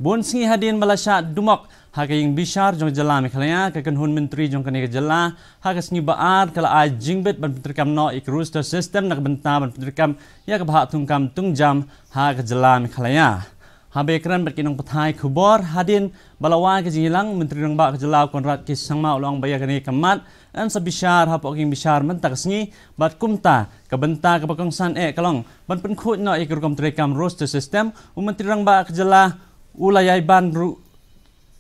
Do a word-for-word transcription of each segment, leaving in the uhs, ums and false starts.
Bun sngi hadien ba la shah dumok ha ka ïing bishar jong ka jylla Meghalaya, ka kynhun myntri jong kane ka jylla ha ka sngi ba ar ka la ai jingbit ban pyntreikam noh ïa ka roster system na ka bynta ban pyntreikam ïa ka bhah thungkam thungjam ha ka jylla Meghalaya. Haba ïakren bad ki nongpathai khubor hadien ba la wai ka jingïalang, Myntri Rangbah ka jylla Conrad K Sangma u la ong ba ïa kane ka mat yn sa bishar hapoh ka ïing bishar mynta ka sngi, bad kumta ka bynta kaba kongsan eh ka long ban pynkhuid noh ïa ka rukom treikam roster system. U Myntri Rangbah ka jylla u la ïai ban ruh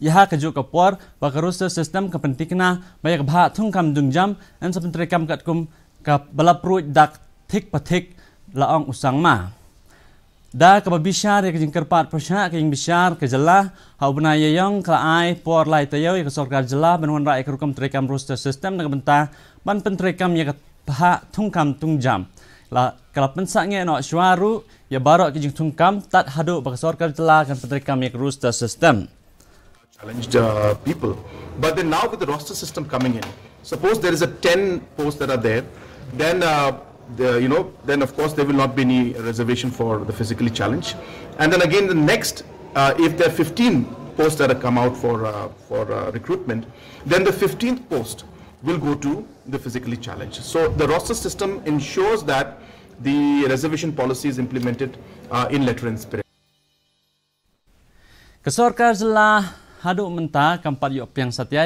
ïa ha kajuh ka por ba ka roster system ka pynthikna ba ïa ka bhah thungkam thungjam yn sa pyntreikam katkum kaba la pruid dak thik pa thik, la ong u Sangma. Da kaba bishar ïa ka jingkyrpad pyrshah, ka ïing bishar ka jylla ha u bnai Ïaïong ka la ai por lai taïew ïa ka sorkar jylla ban wanrah ïa ka rukom treikam roster system na ka bynta ban pyntreikam ïa ka bhah thungkam thungjam. La ka la pynsangeh noh shuwa ruh ïa baroh ki jingthungkam tad haduh ba ka sorkar jylla kan pyntreikam ïa ka roster system. Challenged uh, people. But then now with the roster system coming in, suppose there is a ten posts that are there, then uh, the, you know, then of course there will not be any reservation for the physically challenged. And then again, the next, uh, if there are fifteen posts that have come out for uh, for uh, recruitment, then the fifteenth post will go to the physically challenged. So the roster system ensures that the reservation policy is implemented uh, in letter and spirit. Ka sorkar jylla haduh mynta kam pat ïoh pdiang satia